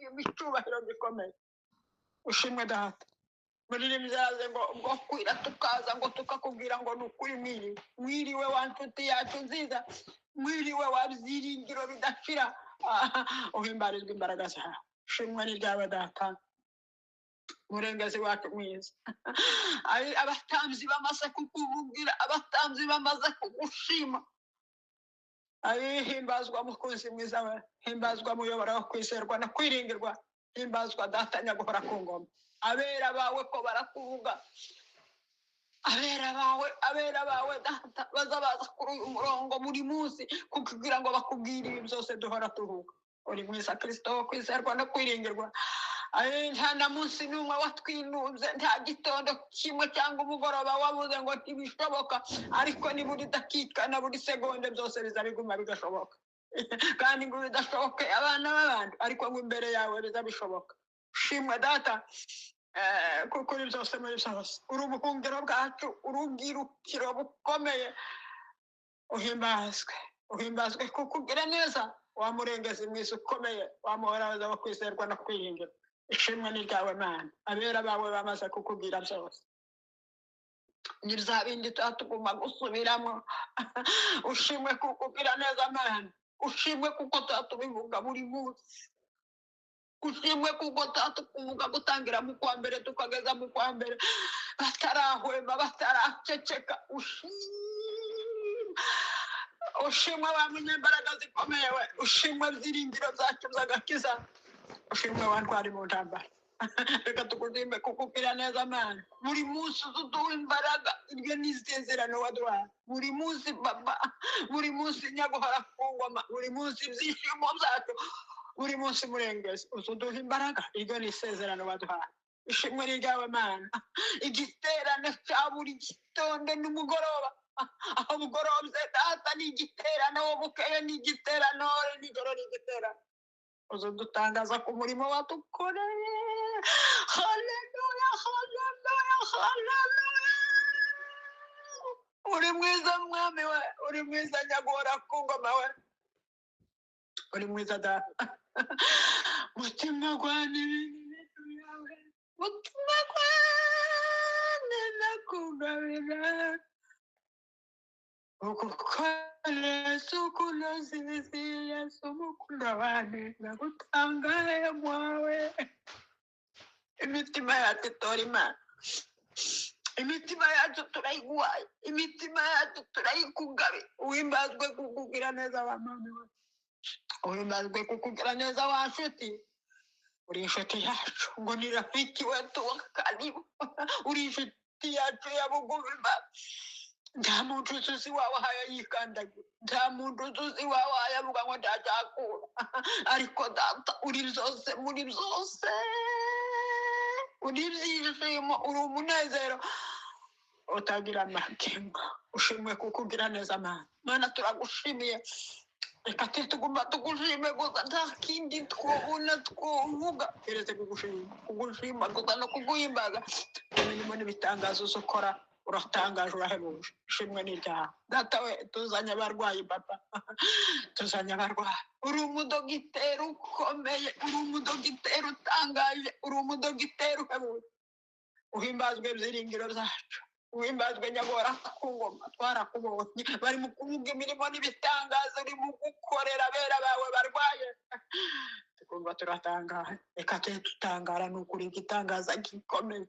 Turirimba icyubahiro gikomeye. Ushimwe Data. Muririmbyi yaraze ngo ubwo kwira tukaza ngo tukakubwira ngo ni ukuri mwiriwe, mwiriwe wa nshuti yacu nziza, mwiriwe wa byiringiro bidashira. Uhimbarizwa imbaraga zawe. Ushimwe ni ryawe Data, Murengezi wacu mwiza. Abatambyi bamaze kukuvugira, abatambyi bamaze kugushima. Himbazwa Mukunzi mwiza we, himbazwa Muyobora wo kwizerwa no kwiringirwa, himbazwa Data nyaguhora ku ngoma. Abera bawe ko barakuvuga, abera bawe, abera bawe Data, baza baza kuri uyu murongo buri munsi kugira ngo bakubwire ibi byose duhora tuvuga. Uri mwiza Kristo wo kwizerwa no kwiringirwa. Nta na munsi n'umwe watwinubye, nta gitondo kimwe cyangwa umugoroba wabuze ngo ntibishoboka, ariko ni buri dakika na buri segonde byose biza biguma bigashoboka, kandi ngo bidashoboke abana b'abantu, ariko ngo imbere yawe biza bishoboka. Shimwe Data, kuko uri byose muri byose, uri ubuhungiro bwacu, uri ubwirukiro bukomeye. Uhimbazwe, uhimbazwe kuko ugira neza, wa Murengezi mwiza ukomeye, wa Muhorahoza wo kwizerwa no kwiringira. Ishimwe ni ryawe Mana. Abera bawe bamaze kukubwira byose, ni bya bindi tuba tugomba gusubiramo. Ushimwe kuko ugira neza Mana, ushimwe kuko tuba tubivuga buri munsi, ushimwe kuko tuba tukuvuga gutangira mu kwa mbere tukageza mu kwa mbere, batarahwema, bataraceceka. Ushimwe, ushimwe wa munyembaraga zikomeye we, ushimwe byiringiro byacu by'agakiza, ushimwe wa ntwari mu ntambara. Reka tugushime kuko ugira neza Mana. Buri munsi uduha imbaraga, iryo ni isezerano waduhaye. Buri munsi Baba, buri munsi nyaguhora ku ngoma, buri munsi ibyishimo byacu, buri munsi Murengezi uduha imbaraga, iryo ni isezerano waduhaye. Ishimwe ni ryawe Mana. Igiterane cya buri gitondo n'umugoroba, aho bugorobye Data ni igiterane, aho bukeye ni igiterane, nijoro ni igiterane. Uzudutangaza ku murimo wadukoreye. Haleluya, haleluya, haleluya! Uri mwiza Mwami we, uri mwiza nyaguhora ku ngoma we, uri mwiza Data. Mutima gwane ibintu yawe, mutima gwane nakugabira, ukukolesa ukunozizi Yesu mukunda wane, nagutangaye mwawe. Imitima yacu itora Imana, imitima yacu turayiguhaye, imitima yacu turayikugabe. Uhimbazwe kukugira neza wa Mwami we, uhimbazwe kukugira neza wa nshuti. Uri inshuti yacu, ngo ni rafiki wetu wa karibu, uri inshuti yacu ya bugufi. Nta muntu uzuzi wawe ahaye yikandagira, nta muntu uzuzi wawe ahaye avuga ngo ndacyakura, ariko Data uri byose muri byose, uri ibyishimo, uri umunezero utagira amakenga. Ushimwe kuko ugira neza Mana. Mana, turagushimiye. Reka twe tuguma tugushime gusa, nta kindi twobona twovuga keretse kugushima, kugushima gusa no kuguhimbaza imirimo n'ibitangazo ukora. Uratangaje, urahebuje. Ishimwe ni ryawe Data we. Tuzanye abarwayi Papa, tuzanye abarwayi. Uri umudogiteri ukomeye, uri umudogiteri utangaje, uri umudogiteri uhebuje. Uhimbazwe ibyiringiro byacu, uhimbazwe nyagora ku ngoma. Twarakubonye bari mu kuvuga imirimo n'ibitangazo uri mu gukorera abera bawe barwaye, tukumva turatangara. Reka tujye tutangara, ni ukuri igitangaza gikomeye.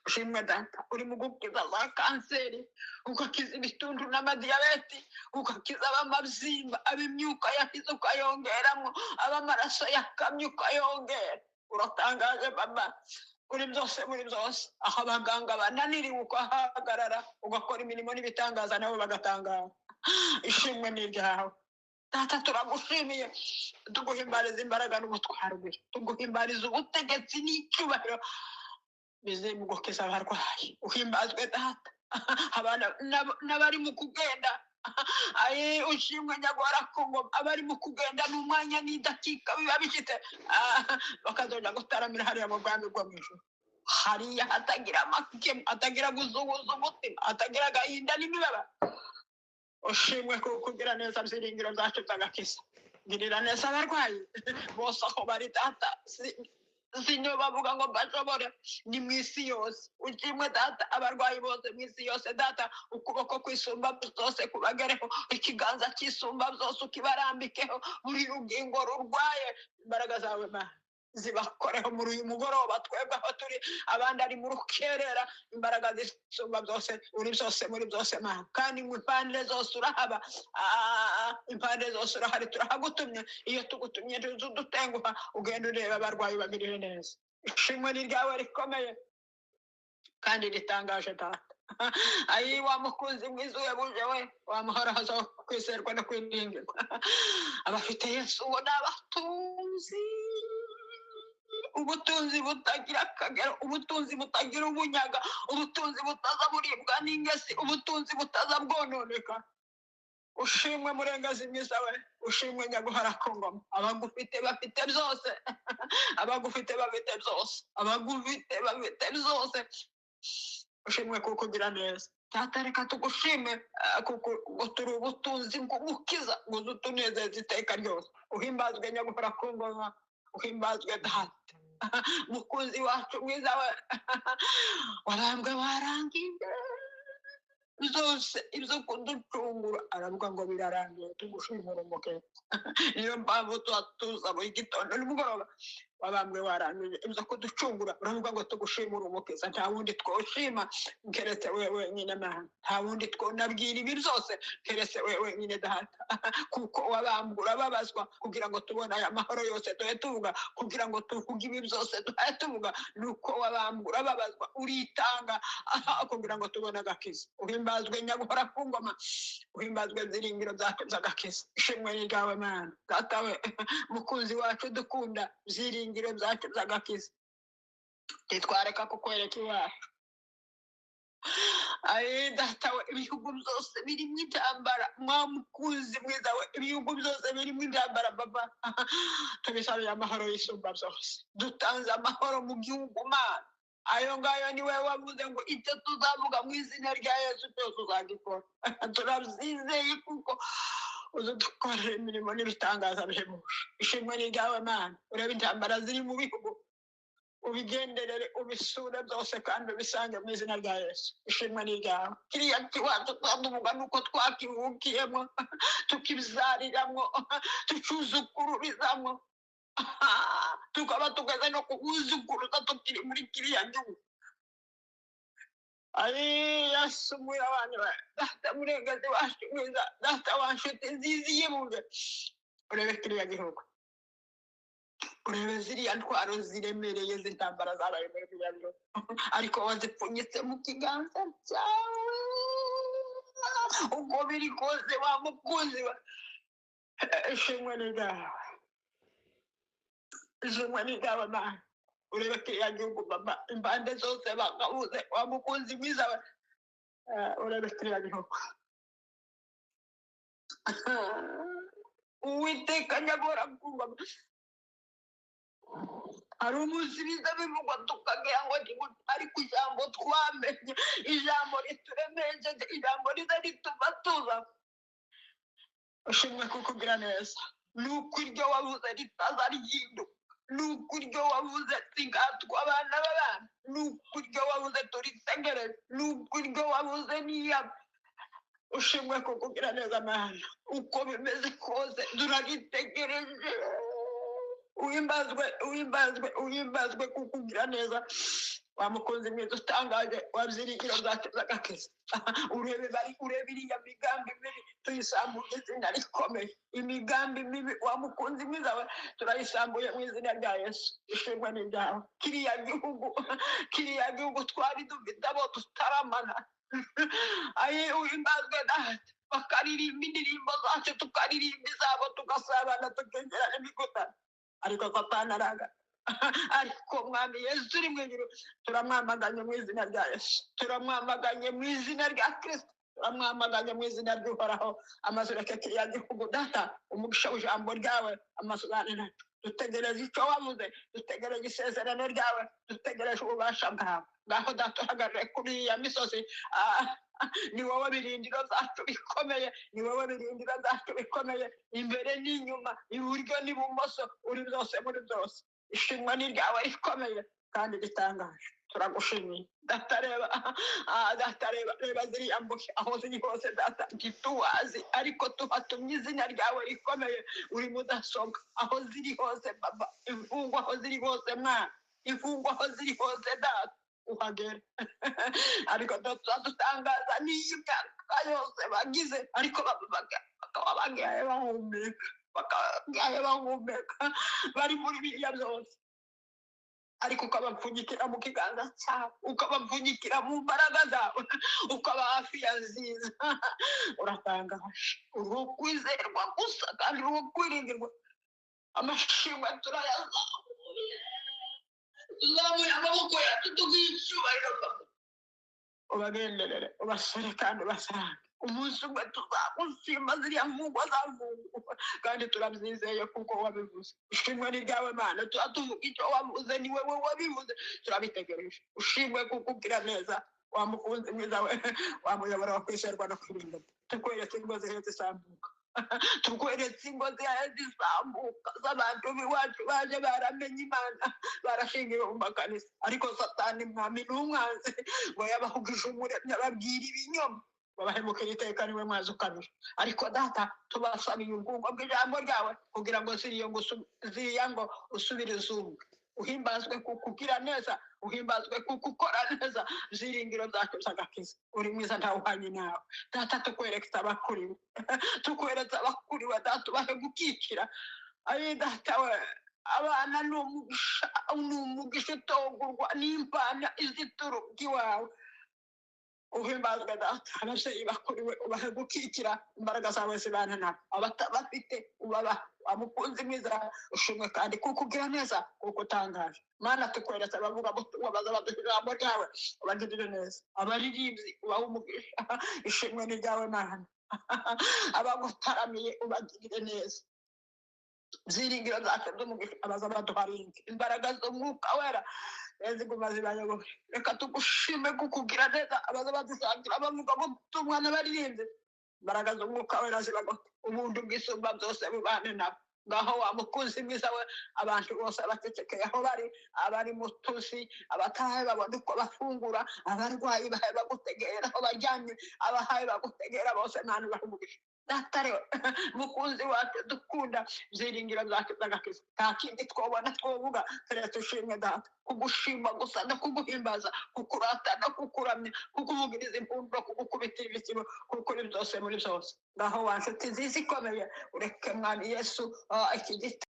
Ushimwe Data. Uri mu gukiza za kanseri, ugakiza ibituntu n'amadiyabeti, ugakiza ab'amabyimba, ab'imyuka yahize ukayongeramo, ab'amaraso yakamye ukayongera. Uratangaje Baba, uri byose muri byose. Aho abaganga bananiriwe ukahagarara, ugakora imirimo n'ibitangaza, nabo bagatangara. Ishimwe ni iryawe Data. Turagushimiye, tuguhimbariza imbaraga n'ubutwari, tuguhimbariza ubutegetsi n'icyubahiro bize mu gukiza abarwayi. Uhimbazwe Data. Abana n'abari mu kugenda, aye, ushimwe nyagora ku ngoma. Abari mu kugenda n'umwanya n'idakika biba bifite, bakazoja gutaramira hariya mu bwami bwo mu ijuru, hariya hatagira amakemwa, hatagira guzuguza umutima, hatagira agahinda n'imibabaro. Ushimwe kuko ugira neza, byiringiro byacu by'agakiza. Girira neza abarwayi bose aho bari data. Sinyo bavuga ngo mbashobore, ni mu isi yose. Ushimwe data, abarwayi bose mu isi yose data, ukuboko kwisumba byose kubagereho, ikiganza cyisumba byose ukibarambikeho, buri rugingo rurwaye imbaraga zawe Mana zibakoreho muri uyu mugoroba. Twebwe aho turi, abandi ari mu rukerera, imbaraga zisumba byose, uri byose muri byose Mana, kandi mu impande zose urahaba. Impande zose urahari, turahagutumye. Iyo tugutumye ntuzudutenguha. Ugenda ureba abarwayi, bagirire neza. Ishimwe ni ryawe rikomeye kandi ritangaje data. Ayi wa mukunzi mwiza uhebuje we, wa muhorahoza wo kwizerwa no kwiringirwa, abafite Yesu uwo ni abatunzi, ubutunzi butagira akagero, ubutunzi butagira ubunyaga, ubutunzi butaza buribwa n'ingesi, ubutunzi butaza bwononeka. Ushimwe murengezi mwiza we, ushimwe nyaguhora ku ngoma. Abagufite bafite byose, abagufite bafite byose, abagufite bafite byose. Ushimwe kuko ugira neza data. Reka tugushime kuko ngo turi ubutunzi bw'umukiza, ngo uze utunezeza iteka ryose. Uhimbazwe nyaguhora ku ngoma, uhimbazwe data, mukunzi wacu mwiza we. Warambwe warangiye byose ibyo kuducungura, aravuga ngo birarangiye. Tugushimira umukene, niyo mpamvu tuba tuza buri gitondo nimugoroba. Wabambwe warangije ibyo kuducungura, uravuga ngo tugushimire umukiza. Nta wundi twoshima keretse wewe wenyine Mana, nta wundi twonabwira ibi byose keretse wewe wenyine data, kuko wabambwe urababazwa kugira ngo tubone aya mahoro yose duhe tuvuga, kugira ngo tuvuge ibi byose duhe tuvuga, nuko wabambwe urababazwa uritanga kugira ngo tubone agakiza. Uhimbazwe nyaguhora ku ngoma, uhimbazwe byiringiro byacu by'agakiza. Ishimwe ni ryawe Mana data we, mukunzi wacu dukunda, byiringiro byacu by'agakiza. Ntitwareka kukwereka iwacu. Ayi data we, ibihugu byose birimo intambara, mwa mukunzi mwiza we, ibihugu byose birimo intambara baba, tubisabiye amahoro yisumba byose. Dutanze amahoro mu gihugu Mana. Ayo ngayo ni wowe wavuze ngo icyo tuzavuga mu izina rya Yesu cyose uzagikora. Turabyizeye kuko uzadukorera imirimo n'ibitangaza bihebuje. Ishimwe ni ryawe Mana. Urebe intambara ziri mu bihugu, ubigenderere, ubisure byose kandi ubisange mu izina rya Yesu. Ishimwe ni ryawe. Kiriya kiwacu twavuga nuko twakivukiyemo, tukibyariramwo, tucuzukururizamwo, tukaba tugeze no kuwuzukuruza tukiri muri kiriya gihugu. Ayi Yesu mwira wanyu we, data murengezi wacu mwiza, data wa nshuti nziza iyibunge, urebe kiriya gihugu, urebe ziriya ntwaro ziremereye z'intambara zabaye muri biriya bihugu, ariko wazipfunyitse mu kiganza cyawe. Uko biri kose wa mukunzi we, ishimwe ni ryawe, ishimwe ni ryawe Mana. Urebe kiriya gihugu baba, impande zose bakabuze. Wa mukunzi mwiza we, urebe kiriya gihugu. Uwiteka nyagora kungoma, hari umunsi biza bivugwa tukagira ngo ariko ijambo twamenye, ijambo rituremejeje, ijambo riza rituma tuza. Ushimwe kuko ugira neza, nuko iryo wavuze ritaza rihinduka, nuko iryo wavuze singatwa abana b'abana, nuko iryo wavuze turitegereje, nuko iryo wavuze niyaba. Ushimwe kuko ugira neza Mana, uko bimeze kose turagitegereje. Uhimbazwe, uhimbazwe, uhimbazwe kuko ugira neza, wa mukunzi mwiza utangaje wa byiringiro byacu by'agakiza. Urebe bari, urebe iriya migambi mibi, tuyisambuye izina rikomeye. Imigambi mibi, wa mukunzi mwiza we, turayisambuye mu izina rya Yesu. Ishimwe ni ryawe. Kiriya gihugu, kiriya gihugu twari dufite abo tutaramana. Ayi uhimbazwe data, bakaririmba indirimbo zacu, tukaririmba izabo, tugasabana, tukegerana imikutano, ariko satani araga. Ariko mwami Yesu uri mu ijuru, turamwamaganye mu izina rya Yesu, turamwamaganye mu izina rya Kristo, turamwamaganye mu izina ry'Uhoraho. Amazu reke kiriya gihugu data, umugisha w'ijambo ryawe amasuzane nacu. Dutegereje icyo wavuze, dutegereje isezerano ryawe, dutegereje ububasha bwawe. Ngaho data, uhagarare kuri iya misozi. Ni wowe birindiro byacu bikomeye, ni wowe birindiro byacu bikomeye, imbere n'inyuma, iburyo n'ibumoso, uri byose muri byose. Ishimwa ni ryawe rikomeye kandi ritangaje. Turagushimiye Data. Reba, Data, reba, reba ziriya mbuhe aho ziri hose, Data, ntituwazi, ariko tuhatumye izina ryawe rikomeye. Uri mudasobwa aho ziri hose, Baba. Imfungwa aho ziri hose, mwana, imfungwa aho ziri hose, Data, uhagera. Ariko dutangaza n'iyo myaka yose bagize, ariko bakaba bagiye bahumeka, bakaba bagiye bahumeka, bari muri biriya byose, ariko ukabapfunyikira mu kiganza cyawe, ukabapfunyikira mu mbaraga zawe, ukaba hafi ya nziza. Uratangaje, uri ukwizerwa gusa kandi uri ukwiringirwa. Amashimwe turayazamuye, tuzamuye amaboko yacu tuguha icyubahiro. Papa, ubagenderere, ubasore kandi ubasange. Umunsi umwe tuzagushima ziriya mfungwa zafunguwe, kandi turabyizeye kuko wabivuze. Ishimwe ni ryawe, Mana. Tuba tuvuga icyo wavuze, ni wowe wabivuze, turabitegereje. Ushimwe kuko ugira neza, wa mukunzi mwiza we, wa muyoboro wa kwizerwa no kwirinda. Tukweretse ingo zihetse isambuka, tukweretse ingo zihetse isambuka z'abantu b'iwacu baje baramenye Imana, barashingiwe mu makanisa, ariko Satani mwami n'umwanzi ngo yabahugije Umuremyi, ababwira ibinyoma, babahemukira iteka. Niwe mwazi ukabije. Ariko Data, tubasabiye ubwungo bw'ijambo ryawe kugira ngo ziriya ngo usubire izungu. Uhimbazwe kuko ugira neza, uhimbazwe kuko ukora neza. Byiringiro byacu by'agakiza, uri mwiza, ntawe uhanye nawe. Data, tukweretse abakuriwe, tukweretse abakuriwe, Data, ubahe gukikira. Ayi Data we, abana ni umugisha, ni umugisha utogurwa n'impana izituruka iwawe. Uhimbazwe, Data. Ababyeyi bakuriwe ubahe gukikira, imbaraga zawe zibana nabo. Abatabafite ubabaha. Amukunzi mwiza, ushimwe kandi kuko ugira neza, kuko utangaje. Mana, tukweretse abavuga butumwa baza baduha ijambo ryawe, ubagirire neza. Abaririmbyi ubahe umugisha. Ishimwe ni ryawe, Mana. Abagutaramiye ubagirire neza. Byiringiro zacu by'umugisha, abaza baduha ringi, imbaraga z'Umwuka Wera ziguma zibayobore. Reka tugushime kukugira neza. Abaza badusangira bavuga butumwa n'abaririmbyi, imbaraga z'Umwuka Wera zibagote, ubuntu bwisumba byose bubane nabo. Ngaho wa mukunzi mwiza we, abantu bose bacecekeye aho bari, abari mu tusi, abatahaye babona uko bafungura, abarwayi bahaye bagutegera aho baryamye, abahaye bagutegera bose, nta umugisha. Data rero, mukunzi wacu dukunda, byiringiro byacu by'agakiza, nta kindi twobona twovuga keretse ushimwe, Data. Kugushima gusa no kuguhimbaza, kukurata no kukuramya, kukuvugiriza impundu no kugukubitira ibisibo, kuko uri byose muri byose. Ngaho wa nshuti nziza ikomeye, ureke Mwami Yesu, iki giti